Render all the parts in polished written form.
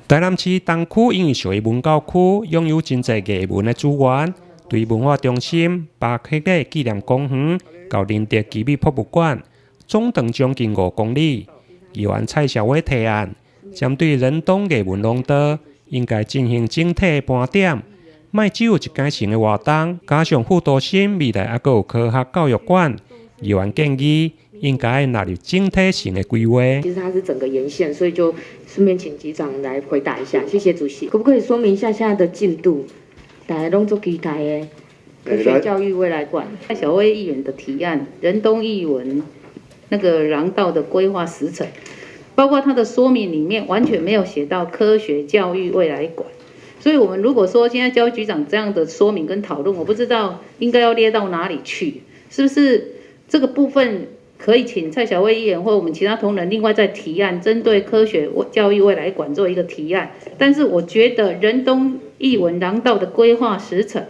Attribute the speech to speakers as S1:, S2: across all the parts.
S1: 台南市東區因為屬於文教區，擁有真濟藝文的資源，對文化中心、巴克禮紀念公園到仁德奇美博物館，總長將近5公里。議員蔡小偉提案，針對仁東藝文廊道，應該進行整體的盤點，莫只有一階層的活動，加上副都心未來猶閣有科學教育館，議員建議應該納入整體性的規劃。
S2: 其實它是整個沿線，所以就順便請局長來回答一下。謝謝主席，可不可以說明一下現在的進度？大家攏足期待的科學教育未來館。
S3: 蔡小威議員的提案，仁東藝文那個廊道的規劃時程，包括他的說明裡面完全沒有寫到科學教育未來館。所以，我們如果說現在教育局長這樣的說明跟討論，我不知道應該要列到哪裡去，是不是這個部分？可以請蔡小威議員或我們其他同仁另外再提案，針對科學教育未來館做一個提案。但是我覺得仁東藝文廊道的規劃時程，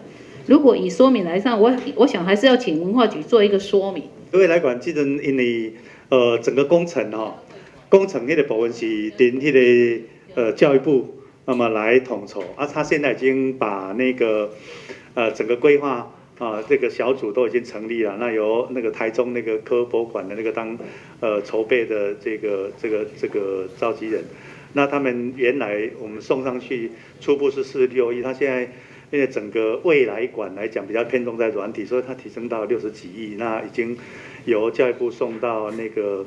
S3: 如果以說明來上，我想還是要請文化局做一個說明。
S4: 未來館這陣因為整個工程吼，工程彼個部分是佇彼個教育部那麼來統籌，啊，他現在已經把那個整個規劃。啊，這個小組都已經成立了，那由那個台中那個科博館的那個當籌備的這個召集人，那他們原來我們送上去初步是46億，他現在因為整個未來館來講比較偏重在軟體，所以他提升到60幾億，那已經由教育部送到那個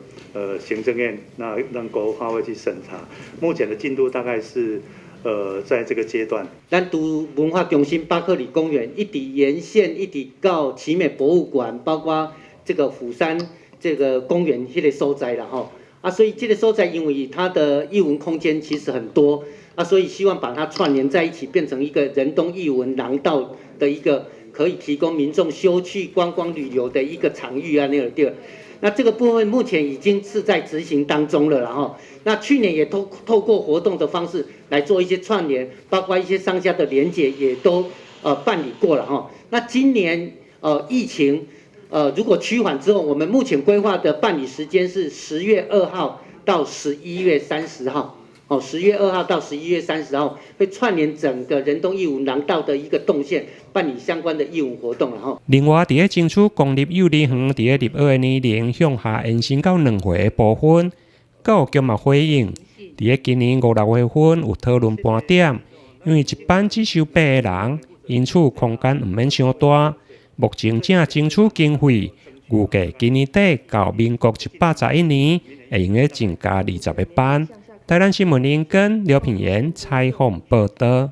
S4: 行政院，那讓國發會去審查，目前的進度大概是在這個階段。
S5: 咱拄文化中心巴克禮公園一直沿線一直到奇美博物館，包括這個虎山這個公園彼個所在啦吼。啊，所以這個所在因為它的藝文空間其實很多啊，所以希望把它串聯在一起，變成一個仁東藝文廊道的一個可以提供民眾休憩、觀光旅遊的一個場域啊，那個對。那這個部分目前已經是在執行當中了，然後，那去年也透過活動的方式來做一些串聯，包括一些商家的連結也都辦理過了哈。那今年疫情如果趨緩之後，我們目前規劃的辦理時間是10月2號到11月30號。哦，10月2號到11月30號會串聯整個仁東藝文廊道的一個動線，辦理相關的藝文活動，然後。
S1: 另外，佇咧爭取公立幼兒園佇咧入學的年齡向下延伸到2歲的部分，閣有姜嘛回應，佇咧今年五六月份有討論盤點，因為一班只收八個人，因此空間毋免傷大。目前正爭取經費，預計今年底到民國111年會用得增加20個班。台南新聞林根劉品言採訪報導。